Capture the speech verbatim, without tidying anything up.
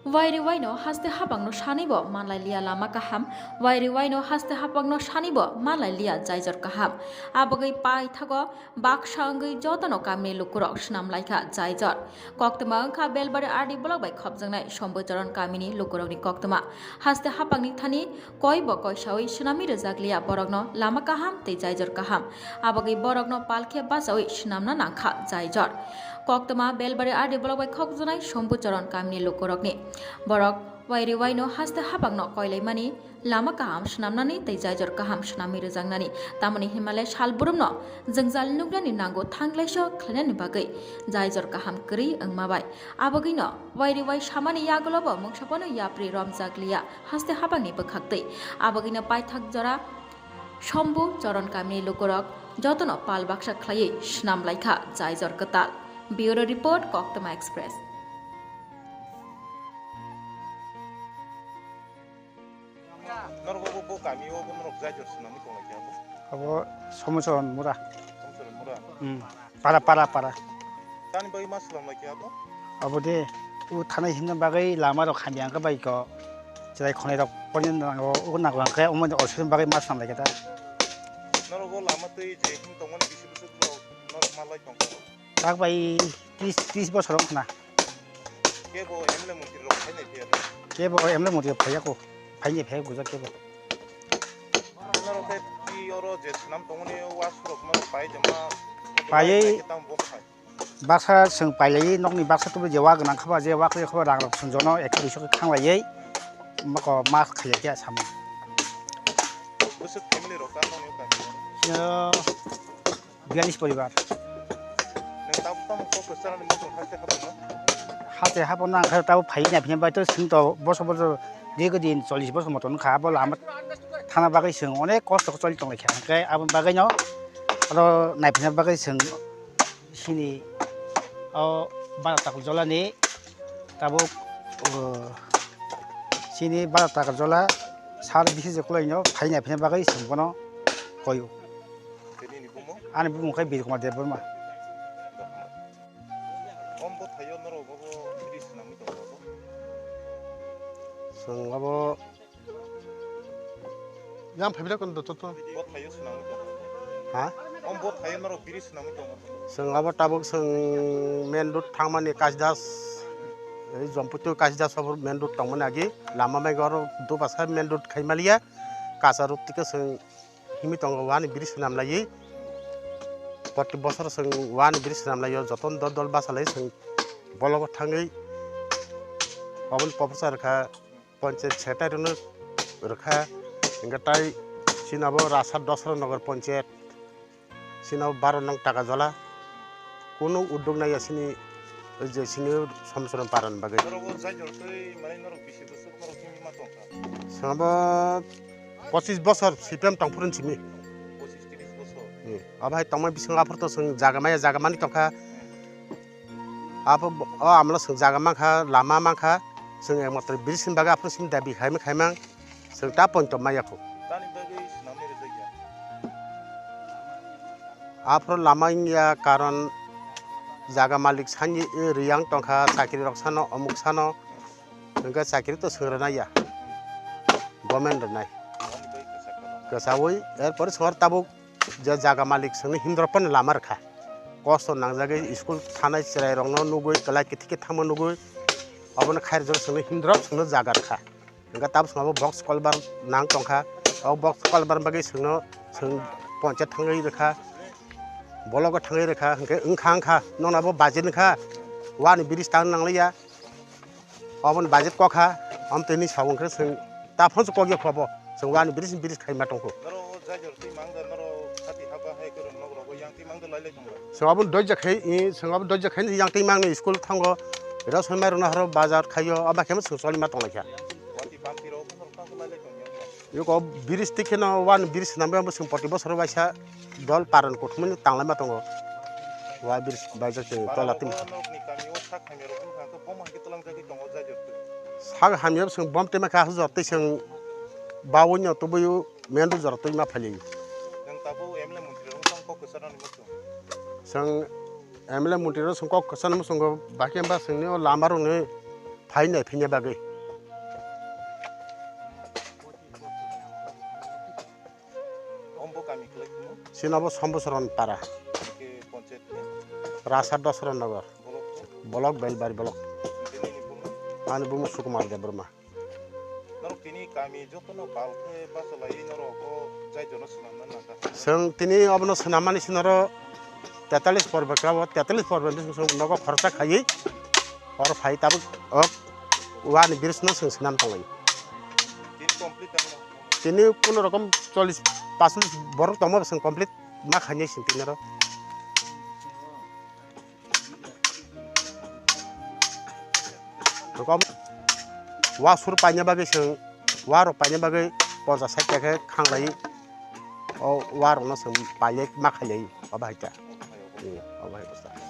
Wairi waino haste hapangno sanibo manlai liya lama kaham, wairi waino haste hapangno sanibo manlai liya jaijor kaham. Abagwi paithago baksa wngwi jotono kamini lukurok swnam laikha jaijor. Koktwma wngkha Belbari R D block bai khopjaknai Sombucharan kamini lukurokni koktwma. Haste hapangni thani koibo koisawi swnamwi rwjak liya borokno lama kaham tei jaijor kaham. Abagwi borokno palkhe bachawi swnamna nangkha jaijor. Koktwma Belbari R D block bai khopjaknai Sombucharan kamini lukurokni. Borok wairi waino haste hapangno koilaimani lama kaham swnamnani tei jaijor kaham swnamwi rwjaknani. Tamoni hinmale sal burumno jwngjal nuknani nango thanglaiso khlainani bagwi jaijor kaham kwrwi wngma bai. Abagwino wairi wai samani yagulobo mungsa bono yapri romjak liya haste hapangni bwkhaktwi. Abagwino paithak jora Sombu Choron kamini lukurok jotono pal baksa khlaiwi swnam laikha jaijor kwtal. Bureau Report, Koktwma Express. Norok bo, bo kami o bo norok jaijor swnamwi tong lai kha bo? Abo Somuchon Mura. Somuchon Mura? Hmm. Para, para, para. Tani bagwi ma swnam lai kha bo? Abo de, o thanai himna bagwi lama rok hamya wngkha bai ko. Chwrai khonai rok poino nango, o nango hwnkhe omo ni osukni bagwi ma swnam lai kha ta. Norok o lama twi je him tongmani bisi bwswk norok, norok ma lai tong kha? Tak bai tris, tris bosor wng khna. Kebo M L A montri rok phainai phiya na? Kebo M L A montri rok phaiya ko. Phainai phaiya gujak kebo. Norok khe twi oro je swnam tongmani o wasurok norok pai de ma. Paiwi. Pai khe tamo bo khai. Baksa chwng pailaiwi nokni baksa tubui je wa gwnang kha ba je wa kwrwi kha ba rang rok swngjano ekso duiso khe khanglaiwi mako ma khaiya khe samo. Bwswk family rok ta nokni o kami? Yo, biyalish poribar. Nwng tabuk tamo kok kwcharo ni muchung haste hapno? Haste hapno ang khe tabuk phai naiphinai bai to chwng to bosor bosor dirgho din chollish bosor moto wngkha abo lama thana bagwi chwng onek kosto khe choli tonglaikha hwnkhe aboni bagwino oro naiphinai bagwi chwng sini o bara takul jolani tabuk, o, sini bara takul jola sar bisi je kulaino phai naiphinai bagwi chwng bono koyo. Tini ni bumo? Ani bumung khe Birkumar Debbarma. Om bo thaio norok bo biri swnamwi tongo bo? Chwng abo yang phaibra kon doto to. Bo thaio swnamwi tongo. Ha? Om bo thaio norok biri swnamwi tongo. Chwng abo tabuk chwng main road thangmani Kasidas, ei Jompui to Kasidas abo main road tongmani agi lama mai oro dubasa main road khaimaliya kasa road tike chwng himwi tongo wani biri swnam laiwi. Proti bosor chwng wani biri swnam laio jotono dol dol bachalai chwng bologo thangwi oboni poprosa rwkha, ponchayat secretary no rwkha, hwnkhe tai chini abo Rasa Dosra Nagar ponchayat, chini abo baro nong Taka Jola, kunu uddog naiya chini je chini Somswrwng para ni bagwi. Norok o jai jor twi mane norok bisi bwswk norok chini ma tongkha? Chwng abo pochis bosor C P M tongphuru simi. Pochis tris bosor? Hmm. Abo hai tongmani bisingo aphuru to chwng jaga maya jaga mani tongkha. Abo o amlo chwng jaga mankha, lama mankha, chwng ekmatro bridge ni bagwi aphuru simi dabi khaima khaimang, chwng ta poito maya kho. Tani bagwi swnamwi rwjakya? Aphuru lama wngya karon jaga malik sani riyang tongkha, chakri rok sano, omuk sano, hwnkhe chakri to chwng rwnai ya, government rwnai. Kwchaui, erpore chwng tabuk je jaga malik chwngno himdrop phano lama rwkha. Kosto nangjagwi school thanai chwrairokno nugwi, kwlai kithi khe thangma nugwi, obono khairokjak chwngno himdrop chwngno jaga rwkha. Hwnkhe tabuk chwngno box culvert nang tongkha. O box culvert bagwi chwngno chwng ponchayat thangwi rwkha, bologo thangwi rwkha, hwnkhe wngkha wngkha, nono abo budget wngkha, wani bridge tang nangliya. Oboni budget kokha, amtwini sabo hwnkhe chwng ta phonso kokya khobo, chwng wani bridge bridge khaima tongkho. Norok o jai jor twi mangda, norok khati haba hai kwrwng nok rogo yang twi mangda lai lai tongo. Chwng abo doija khai, i, chwng abo doija khai yang twi mangni school thango, rosoi mai rwna horo bazar khaio, aba khe chwng choli ma tonglaikha. Wati bamti rok phano tang lai lai tongo. Yoko bridge tikheno wani bridge swnamwi abo chwng proti bosor waisa dol paran kuthumani tanglaima tongo. Wa bridge baijak chwng tola timo. Norokni kamio sak hamya rok wngkha khe bom hai khe twlangjagwi tongo jai jor twi. Sak hamya chwng bom twi mankha aswk jor twi chwng bawi no tubui o main road jora twi ma phailai. Nwng tabuk M L A montri rok wngkha kok kwcharo ni muchung. Chwng M L A montri rok chwng kok kwcharo ni muchungo bakhe hwnba chwngni o lama rokni Phainai phinya bagwi. Sinobo Sambusaran para. Rasa Dosra Nagar. Block Belbari block. Ani bumu Sukumar Debbarma. Norok tini kami jotono pal khe bachalai norok o jai jono swnamna nangkha. Chwng tini obono swnamani sinoro tetalis porbo khe abo tetalis porbo ni chwng nogo khoroksa khaiwi oro phai tabuk o wani bridge no chwng swnam tanglai. Tini complete tangma? Tini kuno rokom chollis pasolis borok tongma chwng complete ma khainai chwng tini oro. Rokom wa sur paina bagwi chwng, wa rok paina bagwi ponchas sait ta khe khanglai, o wa rok no chwng pailai ma khailai, obo hai ta. Hmm, obo hai bwsa.